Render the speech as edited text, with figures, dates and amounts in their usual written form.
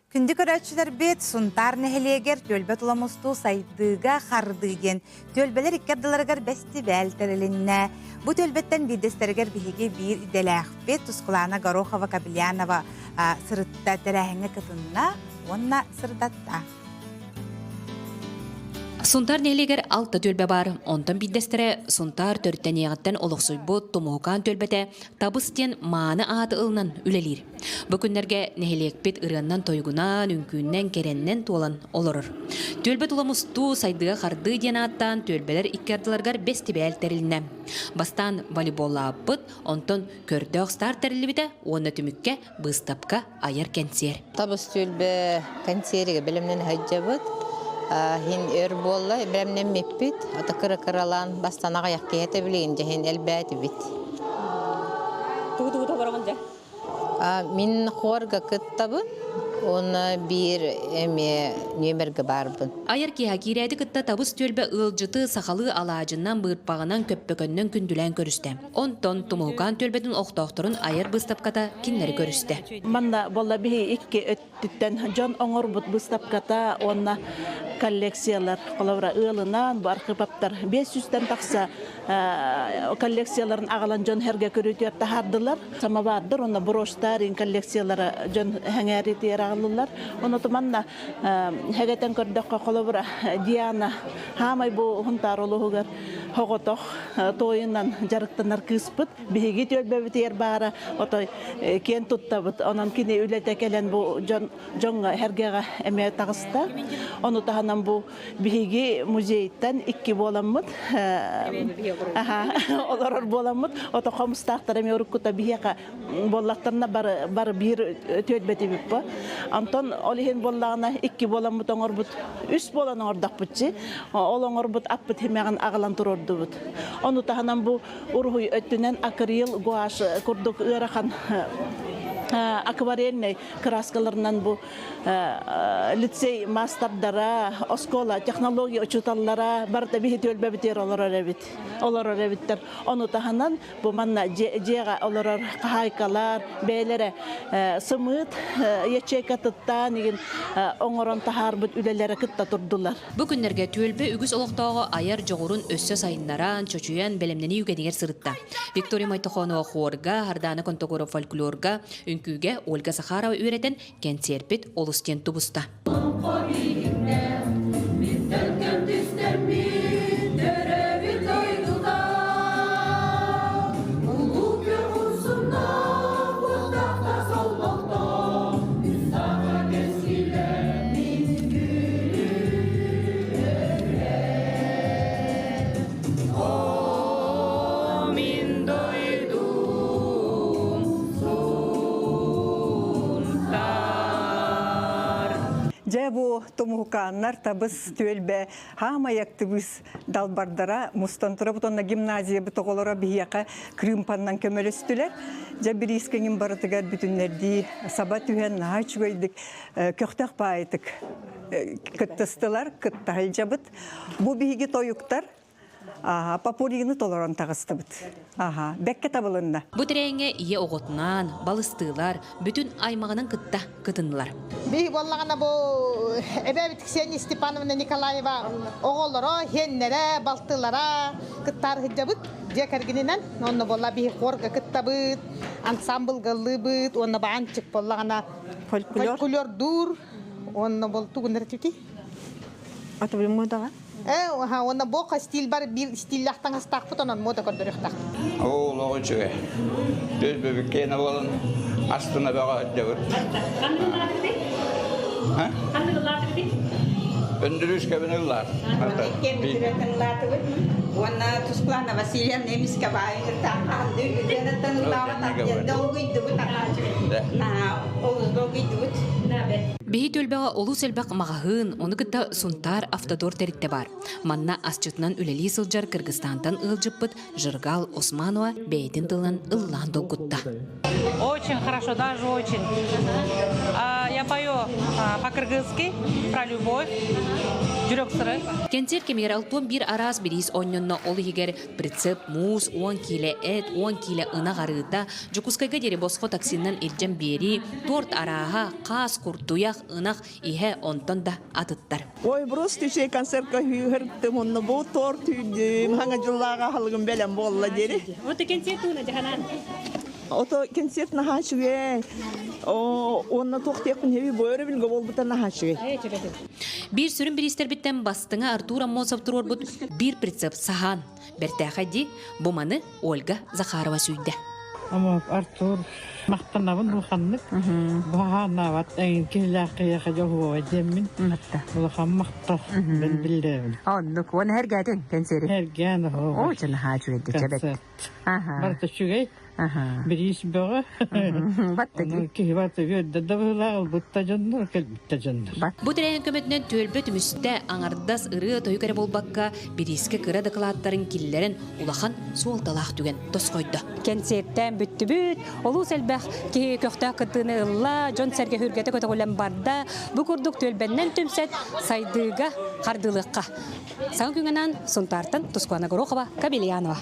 Күндү көрөөччүлэрбит, Сунтаар нэһилиэгэр түөлбэ тула мустуу сайдыыга хардыы диэн түөлбэлэр икки ардыларыгар бэстибээл тэрилиннэ. Бу түөлбэттэн биирдэстэригэр биһиги биир идэлээхпит Тускулаана Горохова-Кобельянова сырытта тэрээһиҥҥэ кытынна уонна сырдатта. Сунтаар нэһилиэгэр алта түөлбэ баар. Онтон биирдэстэрэ Сунтаар төрүттэниэҕиттэн олохсуйбут Тумуһукаан түөлбэтэ Табыс диэн мааны ааты ылынан үлэлиир. Бу күннэргэ нэһилиэкпит ырыаннан-тойугунан, үҥкүүннэн, кэрэннэн туолан олорор. Түөлбэ тула мустуу, сайдыга хардыы диэн ааттаан түөлбэлэр икки ардыларыгар бэстибээл тэрилиннэ. Бастаан волейболлаабыппыт, онтон көрдөөх старт тэриллибитэ уонна түмүккэ быыстапка айар кэнсиэр. Табыс түөлбэ кэнсиэригэр бэлэмнэн сылдьабыт. Иһин өр буолла, бэлэмнэммиппит. Ата кыра-кыралаан бастан аҕыйах киһи этэ билигин дьэһин элбээтибит. Тугу-тугу толороҕун дьэ? Мин хуорга кыттабын уонна биир эмиэ нүөмэргэ баарбын. Айар киэһэ киирээти кытта табыс түөлбэ ыалдьыты сахалыы алаадьыннан, быырпаҕынан, көппөкөннөн күндүлээн көрүстэ. Онтон Тумуһукаан түөлбэтин олохтоохторун айар быыстапката кинилэри көрүстэ. Манна буолла биһи икки өттүттэн дьон оҥорбут быыстапката уонна коллекциялар холобура ыалынан бу архыыпаптар 500-тэн тахса коллекцияларын аҕалан дьон сэргэ көрүүтүгэр таһаардылар. Самовардар уонна брошьтар коллекциялара дьон сэҥээриитигэр аҕаллылар. Ону манна хэгэтэн көрдөххө холобура Диана хаамай бу Хунтаар улууһугар соҕотох туойунан дьарыктанар кыыспыт биһиги түөлбэбитигэр баара отой киэн туттабыт. Онон кини үлэтэ кэлэн бу дьон дьоҥҥо сэргэҕэ эмиэ таҕыста. Ону таһынан бу биһиги музейтан икки буоламмыт олорор буоламмыт ото хомустаахтар эмиэ уруккута биһиэхэ буоллахтарына бары бары биир түөлбэтибит бу. Онтон ол иһин буоллаҕына икки буоламмыт оҥорбут үс буолан оҥордохпутчи ол оҥорбут аппыт химэҕин аҕалан туруордубут. Ону таһынан бу уруһуй өттүнэн акрил, гуашь курдук ыарахан акварельнай кырааскаларынан бу лицей маастардара, оскуола, технология учууталлара барыта биһи түөлбэбитигэр олорор эбит. Олорор эбиттэр. Ону таһынан бу манна дьиэҕэ олорор хаһаайкалар бэйэлэрэ сымыыт ячейкатыттан игин оҥорон таһаарбыт үлэлэрэ кытта турдулар. Бу күннэргэ түөлбэ үгүс олохтооҕо айар дьоҕурун өссө сайыннаран, чочуйан, бэлэмнэнии үгэнигэр сырытта. Виктория Мойтохонова хуорга, Хардана Контогоров фольклорга, үҥкүүгэ Ольга Захарова үөрэтэн, кэнсиэрпит олус диэн тубуста. Дьэ бу тумуһукааннар табыс түөлбэ хаамай актыбыыс далбардара мустан турабыт уонна гимназиябыт оҕолоро биһиэхэ крымпаннан көмөлөстүлэр. Дьэ бириискэҥин барытыгар бүтүннэрдии саба түһэн наһаа үчүгэйдик көхтөөх баайытык кыттыстылар, кытта сылдьабыт. Бу биһиги тойуктар Аха, попурины толорон таҕыстыбыт. Аха, бэккэ табылынна. Бу тэрээһиҥҥэ ийэ оҕотунаан, балыстыылар, бүтүн аймаҕынан кытта кытыннылар. Биһи буоллаҕына бу эбээбит Ксения Степановна Николаева оҕолоро, хиэннэрэ, балтылара кыттаар сылдьабыт дьиэ кэргэнинэн. Онно буолла биһи хорга кыттабыт, ансамблга ыллыыбыт, уонна баанчык буоллаҕына фольклор фольклордуур, уонна бол тугуннар түти? Атыбын модаҕа? Э, уонна бу стиль бар биир стиллээх таҥастаахпыт, онон мода көрдөрүөхтээх. Оо, олох үчүгэй. Түөлбэбиккээн буолан астына бөҕө сылдьабыт. Ханнык ыллаатыгытый? Ханнык ыллаатыгытый? Өндүрүүскэбин ыллаат. Иккиэн ыллаатыбыт. Уонна Тусклана Васильевна эмискэ баайыҥыртаахаанды үтүөнэттэн ыллаабат долгуйдубут аҕаа. Олус долгуйдубут. Биһи түөлбэҕэ олус элбэх маҕаһыын, ону кытта Сунтаар автодор тэрилтэ баар. Манна асчытынан үлэлии сылдьар Кыргызстантан ыалдьыппыт Жыргал Османова бэйэтин тылынан ыллаан долгутта. Очень хорошо, даже очень. Я пою. По-кыргызски, про любовь, жүрөк сыры. Кэнсиэр кэмигэр алтуон биир араас бириис оонньонно, ол иһигэр прицеп, муус, уон киилэ эт, уон киилэ ынах арыыта, Дьокуускайга диэри босхо таксинан илдьэн биэрии, торт арааһа, хаас, куртуйах, ынах иһэ онтон да атыттар. Ой, просто үчүгэй концертка хүүһэртим, онно бу торт үүннүм, хаҥа дьыллааҕы аһылыгым бэлэм буолла диэри. Вот концерт туна дьаһанан. Ото концерт наһаа үчүгэй. Уонна туох диэхпин хэби бу өрөбүлгэ буолбута наһаа үчүгэй. Биир сүрүн бириистэрбиттэн бастыҥа Артур Аммосов туруорбут биир прицеп саһаан. Бэртээхэй дии, бу маны Ольга Захарова сүүйдэ. Ама Артур махтанабын улаханнык. Баһааннаабат эҥин киһилээх киһиэхэ дьоһуоҕа диэммин. Улахан махтал бен биллэбин. Оннук. Уонна эргээтин кэнсиэри. Эргээн Оо, наһаа үчүгэйдик эбит. Барыта үчүгэй. Бириис бөҕө. Киһи барыта үөрдэ да быһыылаах ылбыт да дьоннор, кэлбит да дьоннор. Бу тэрээһин көмөтүнэн түөлбэ түмүстэ аҥардас ырыа-тойук эрэ буолбакка, бириискэ кыра дакылааттарын киллэрэн улахан суолталаах түгэн тосхойдо. Кэнсиэртээн бүттүбүт. Олус элбэх киһи көхтөөх кыттыыны ылла, дьон-сэргэ хүргэтэ көтөҕүллэн барда. Бу курдук түөлбэннэн түмсэт сайдыыга хардыылыахха. Саҥа күҥҥэнэн Сунтаартан Тускуана Горохова, Кабельянова.